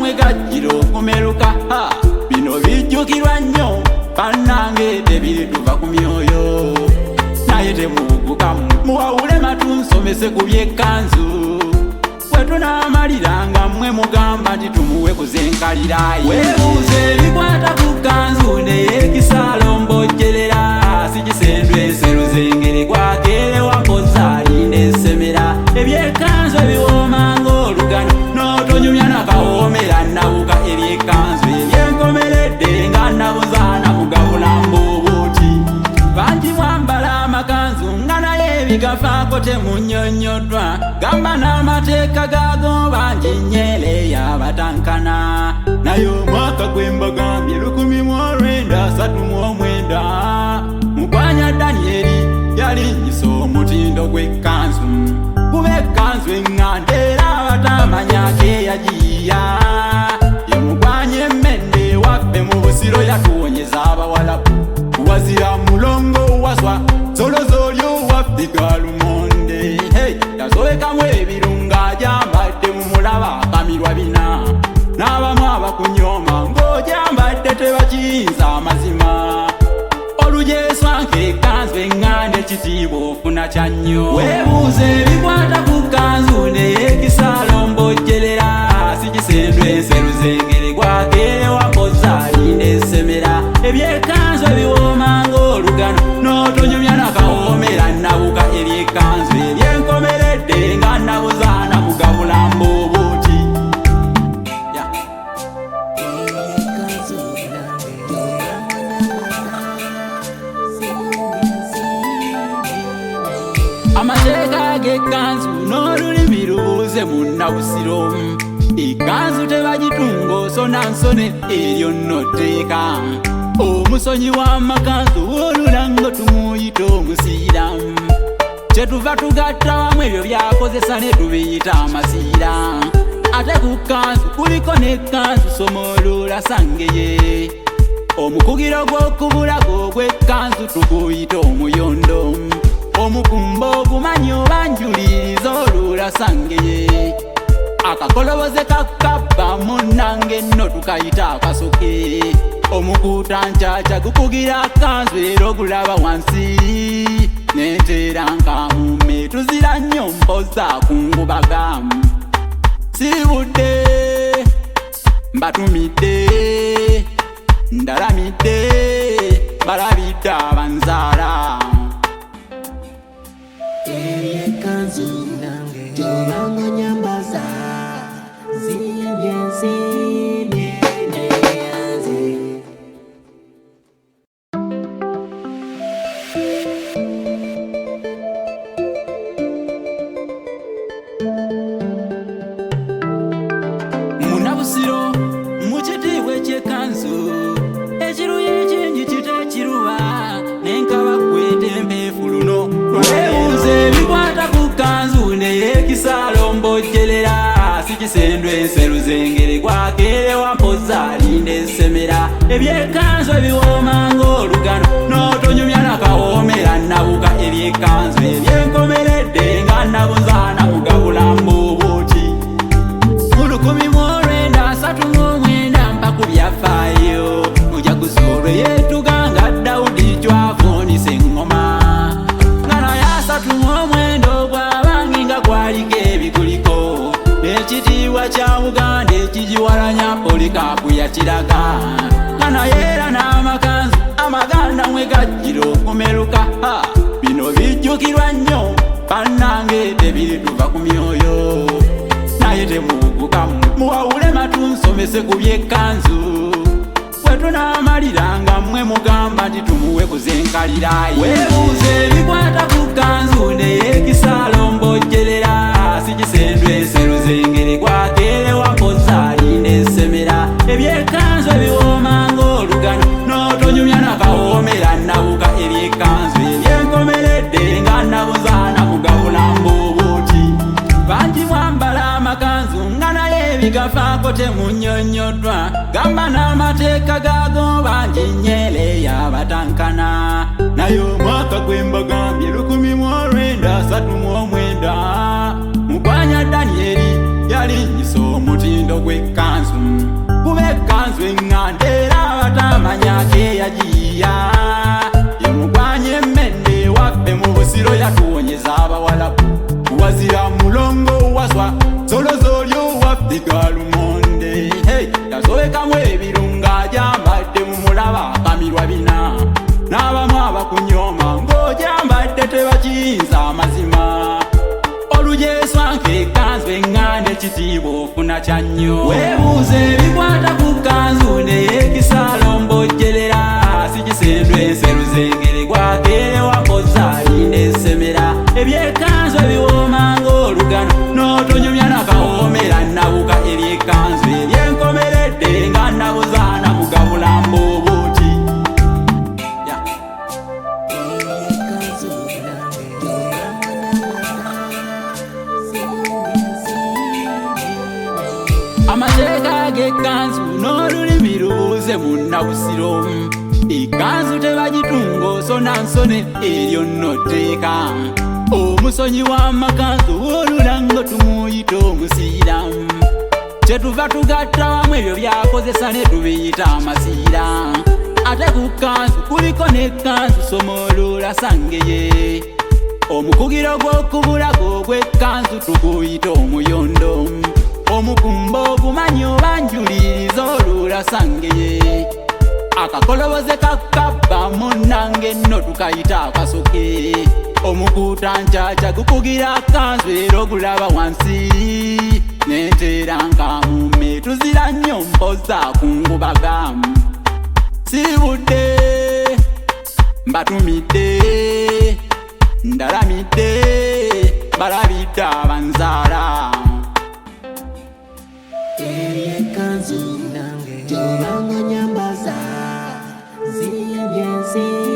mwe gajjira okumeruka. Bino bijjukirwa nnyo bannange, tebirituva ku myoyo. Naye temuwugukamu, muwawule matu nsomese ku by'ekkanzu. Bwe tunaamaliranga mmwe mugamba nti tumuwe kuzenkalira. Weebuuze ebikwata ku kkanzu neyeekisaalo mbojjerera. Sigisendwa enseru zengere gwakeerewa mpoza alinda ensemera. Ebyekkanzu ebiwooma ng'olugano n'otonyumya nakawoomera nabuka. Ebyekkanzu ebyenkomeredde nga nabuzaana mugabula mbuubuuti. Bangi mwambala amakanzu nga naye ebigafaako temunnyonnyoddwa. Gamba n'amateeka gaago bangi nnyere yabatankana. Naye omwaka gwe mbagambye 1939, Mukwanya Danyeri yalinnyisa omutindo gw'ekkanzu. Kuba ekkanzu eŋŋanda era abatamanyako eyagiyiya ye Mukwanya emmende ewaffe mu Busiro, yatuwonyeza Abawalabu. Wazira mulongo waswa solozoolyo waffe galumonde. Hey, yasobekamu ebirungo agyambadde mumulaba akamirwa bina. N'abamu abakunyooma ng'ogyambadde tebakiyinza amazima. Olugyeswanka ekkanzu eŋŋanda ekitiibwa ofuna kya nnyo. Weebuuze ebikwata ku kkanzu neyeekisaalo mbojjerera. Sigisendwa enseru zengere gwakeerewa mpoza alinda ensemera. Ebyekkanzu ebiwooma ng'olugano n'otonyumya nakawoomera nabuka. Ebyekkanzu ebyenkomeredde nga nabuzaana mugabula mbuubuuti. Yeah. Ekanzu nange Amateeka g'ekkanzu n'olulimi lubuuze munnabusiro. Ekkanzu tebagitunga osona nsone, eryo nno tteeka. Omusonyi w'amakanzu olulango tumuyita omusiira. Kyetuva tugatta wamu ebyo byakozesa ne tubiyita amasiira. Ate ku kkanzu kuliko n'ekkanzu somolula sangeye. Omukugiro gw'okubulago ogw'ekkanzu tuguyita omuyondo. Omukumba ogumanyi obanjuliriza olula sangeye. Akakoloboze kakabba munnange nno tukayita akasoke. Omukuuta nkyakya gukugira kanzu era ogulaba wansi. Neteera nkamume tuzira nnyo mpoza kungubaga. Sibudde mbatumidde ndalamidde balabidde abanzaala. Ekanzu nange tebanga nyambaza zimbye nsimbye neyanze. Munabusiro mu kitiibwa eky'ekkanzu, ekiruyi ekingi kitekiruba nenkaba kwete empeefu luno. Weewuuze ebikwata ku kkanzu neyeekisaalo mbojjerera. Sigisendwa enseru zengere gwakeerewa mpoza alinda ensemera. Ebyekkanzu ebiwooma ng'olugano n'otonyumya nakawoomera nabuka. Ebyekkanzu ebyenkomeredde nga nabuzaana mugabula mbuubuuti. Mu 1939 mpa ku byafaayo, mujaguzo olwe yeetuganga Dawudi gwavuunisa eŋŋoma. Nga naye 39 ogw'abangi nga gwaliko ebiguliko. N'ekitiibwa kya Buganda ekigiwalanya Polikapu yakiraga. Nga naye era n'amakanzu amaganda mwe gajjira okumeruka. Bino bijjukirwa nnyo bannange, tebirituva ku myoyo. Naye temuwugukamu, muwawule matu nsomese ku by'ekkanzu. Bwe tunaamaliranga mmwe mugamba nti tumuwe kuzenkalira. Weebuuze ebikwata ku kkanzu neyeekisaalo mbojjerera. Sigisendwa enseru zengere gwakeerewa mpoza alinda ensemera. Ebyekkanzu ebiwooma ng'olugano n'otonyumya nakawoomera nabuka. Ebyekkanzu ebyenkomeredde nga nabuzaana mugabula mbuubuuti. Bangi mwambala amakanzu nga naye ebigafaako temunnyonnyoddwa. Gamba n'amateeka gaago bangi nnyere yabatankana. Naye omwaka gwe mbagambye 1939, Mukwanya Danyeri. Yalinyisa omutindo gw'ekkanzu, kuba ekkanzu eŋŋanda era abatamanya keyagiya. Yemugwanya emmende ewaffe mu Busiro, yatuwonyeza abawalabu. Wazira mulongo waswa zolozolyo waffe galumonde. Hey, yasobekamu ebirungo ajambadde mumulaba akamirwa bina. N'abamu abakunyooma ng'ojambadde tebakiyinza amazima. Olugyeswanka ekkanzu eŋŋanda ekitiibwa ofuna kya nnyo. Weebuuza ebikwata ku kkanzu neyeekisaalo mbojjerera. Sikisendwa enseru zengere gwakeerewa mpoza alinda essemera. Ebyekkanzu ebiwooma ng'olugano n'otonyumya nakawoomera nabuka. Ebyekkanzu ebyenkomeredde nga nabuzaana mugabulambo obuuti. Yeah. Ekanzu nange gyobanga nyambaza, zimbye zimbye. Amateeka g'ekkanzu n'olulimi lubuuze munnabusiro. Ekkanzu tebagitunga osona nsone, eryo nno tteeka. Omusonyi w'amakanzu olulango tumuyita omusiira. Kyetuva tugatta wamu ebyo byakozesa ne tubiyita amasiira. Ate ku kkanzu kuliko n'ekkanzu somolula sangeye. Omukugiro gw'okubulago ogw'ekkanzu tuguyita omuyondo. Omukumba ogumanyi obanjuliriza olula sangeye. Akakoloboze kakabba munnange nno tukayita akasoke. Omukuuta nkyakya gukugira kanzu era ogulaba wansi. Neteera nkamume tuzira nnyo mpoza kungubaga. Siribudde mbatumidde ndalamidde balabidde abanzaala. Ekanzu nange gyobanga nyambaza, zimbye zimbye.